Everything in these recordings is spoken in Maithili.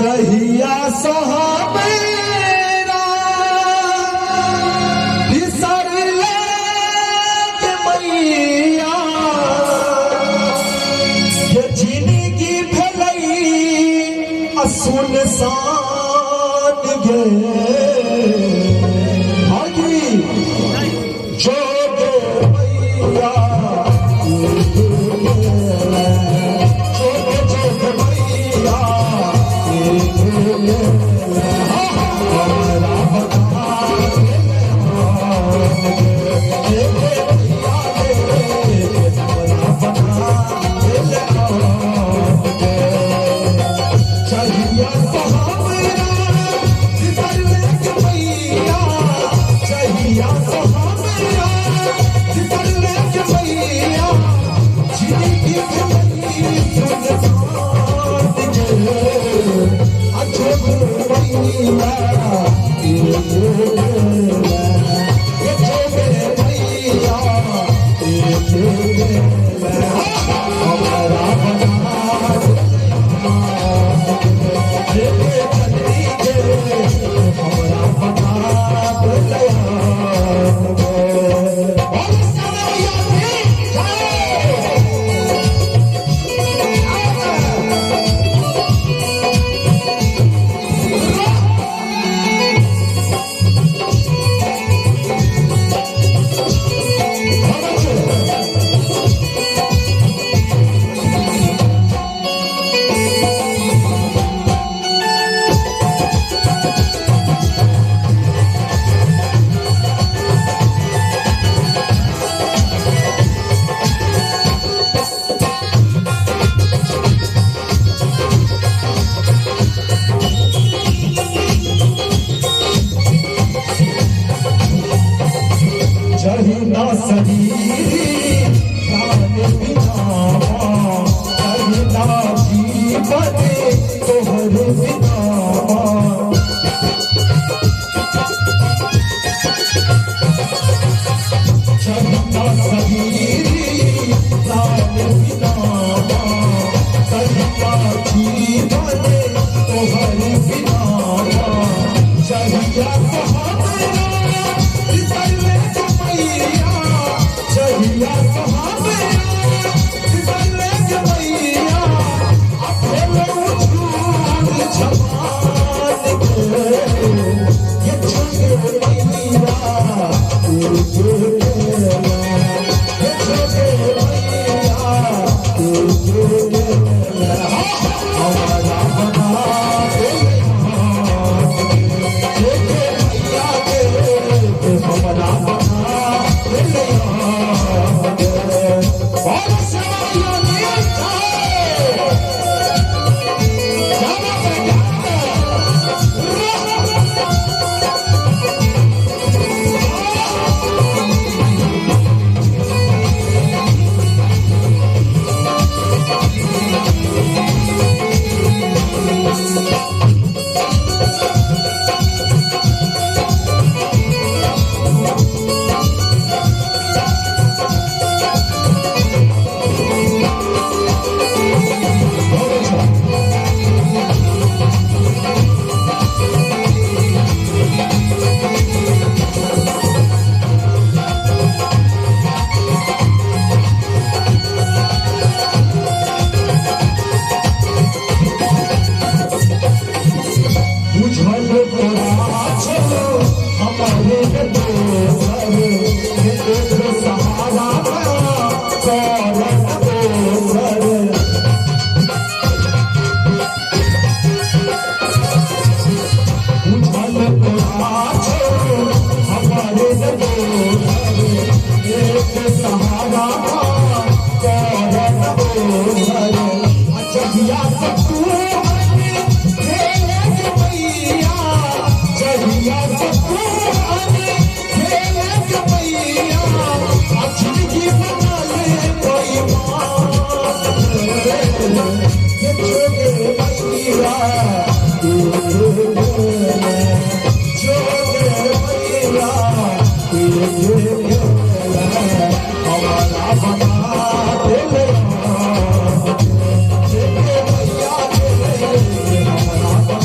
जहिया सहाबेरा बिसरले के मैया के जिंदगी भेलै आ सुनसान गे भागी जोगे मैया जोगे जोगे मैया हमरा बता चहिया सोहावरा बिसरले के मैया चहिया सोहावरा बिसरले के मैया जिंदगी भेलै सुनसान गे अजोग मैया ये जोगे मैया हमरा बना जहिना शरीर प्राण बिना तहिना जीवन तोहर बिना। जहिना शरीर प्राण बिना तहिना जीवन तोहर बिना। जहिया सहाबरा बिसरले के मैया जहिया सहाबरा बिसरले के मैया अकेले उछूल जमान के ये छोटे मैया तू ये छोटे मैया तू हमारा बना दे मैया के हमरा बना दे और बुझल तोरा छो हमारे दोसर एक सहारा करत दोसर। बुझल तोरा छो हमारे दोसर एक सहारा करत दोसर। जहिया से तू जहिया से तू मैया जिंदगी बना ले कोई ये छोटे मैया तू छोटे मैया तू हमारा बना दे मैया हमारा बना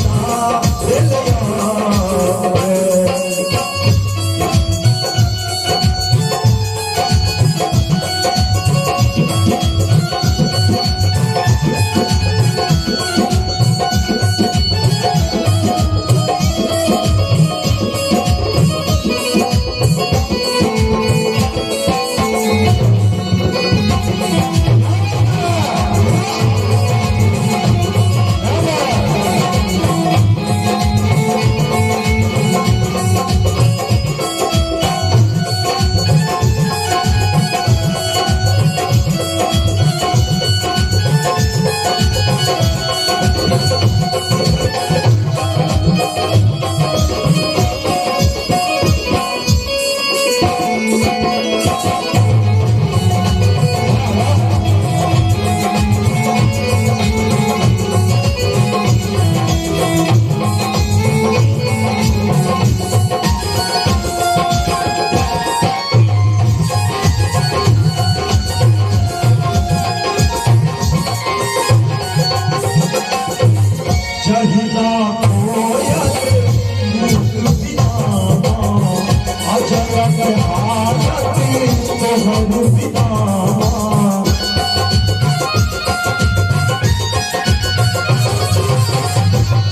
तोहर बिना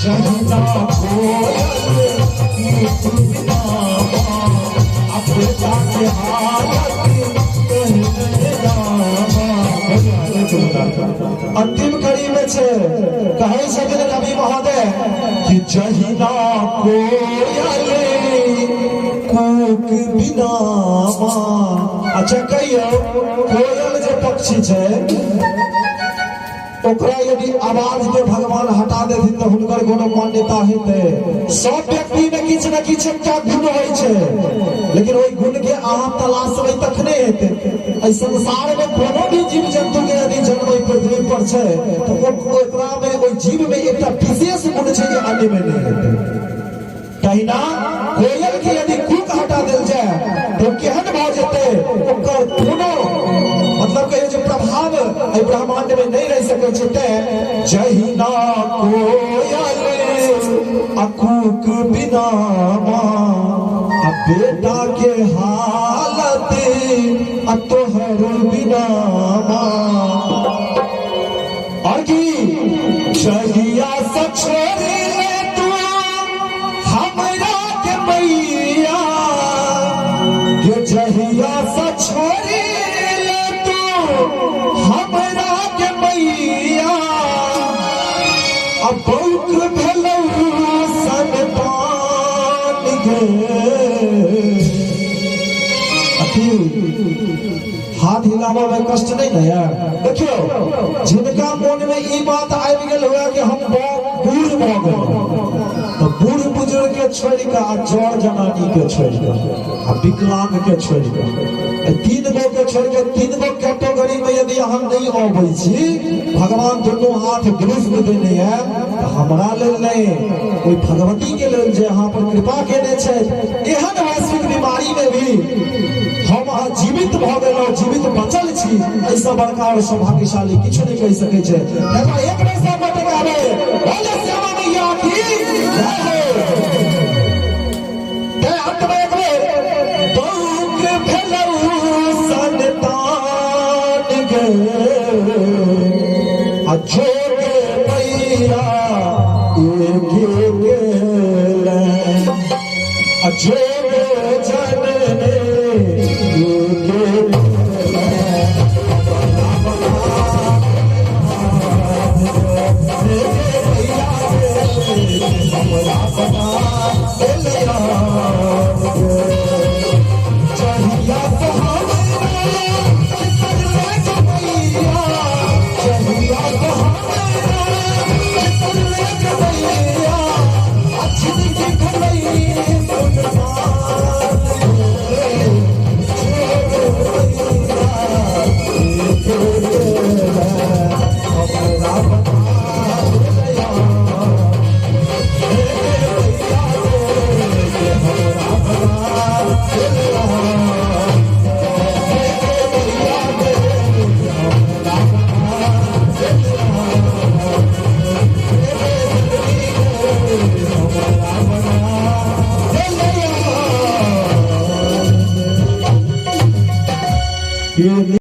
जहिना कोयल कूक बिना आ बेटा के हालत कहने रामा। अंतिम कड़ी में छे कहै छथिन कवि महोदय कि जहिना कोयल कूक बिना। अच्छा कहियो, कोयल जे पक्षी छै ओकरा यदि आवाज के भगवान हटा देथिन तऽ हुनकर कोनो मान्यता हेतै? सब व्यक्ति में किछु ने किछु एकटा गुण होइ छै, लेकिन ओहि गुण के अहाँ तलाशबै तखने हेतै। एहि संसार में कोनो भी जीव जंतु के यदि जन्म एहि पृथ्वी पर छै तऽ ओकरा में, ओहि जीव में एकटा विशेष गुण छै जे अन्य में नहि हेतै। तहिना कोयल के यदि कूक हटा देल जाय तऽ केहन भऽ जेतै? ओकर कोनो मतलब कहियो जे प्रभाव एहि ब्रह्मांड में नहि रहि सकै छै। तें जहिना कोयल आ कूक बिना आ बेटा के हालत आ तोहर बिना। और की जहिया से छोड़ी ले तू हमरा के मैया के, जहिया से छोड़ी ले तू हमरा के मैया, अब बौक भेलौ संतान गे। अथी हाथ हिलाबऽ में कष्ट नहीं ने है? देखियो, जिनका मन में ई बात आबि गेल हुए कि हम बूढ़ भऽ गेलहुँ, तऽ बूढ़ बुजुर्ग के छोड़ि कऽ आ जर जनानी के छोड़ि कऽ आ विकलांग के छोड़ि कऽ, एहि तीन गो के छोड़ि कऽ तीन गो कैटेगरी में यदि अहाँ नहीं अबै छी, भगवान दुनू हाथ दुरुस्त देने है तऽ हमरा लेल नहीं, ओहि भगवती के लेल जे अहाँ पर कृपा केने छथि। एहन वैश्विक बीमारी में भी हम अहाँ जीवित भऽ गेलहुँ, जीवित बचल छी, एहिसँ बड़का और सौभाग्यशाली किछु नहि कहि सकै छै। तकर एक बेर सब गोटे गाबै, बोले श्यामा मैया की जय हो। तें अंत में एक बेर, बौक भेलौ संतान गे आ जोगे मैया एक गेलै आ जोगे जनने एक। जहिया से हमरा बिसरले के मैया, जहिया से हमरा बिसरले के मैया, जिंदगी भेलै सुनसान गे। जोग मैया एक गेलै, हमरा बना देलया। हे मैया गे, हमरा बना देलया। हे मैया गे, हमरा बना देलया। हे जननी गे, हमरा बना देलया।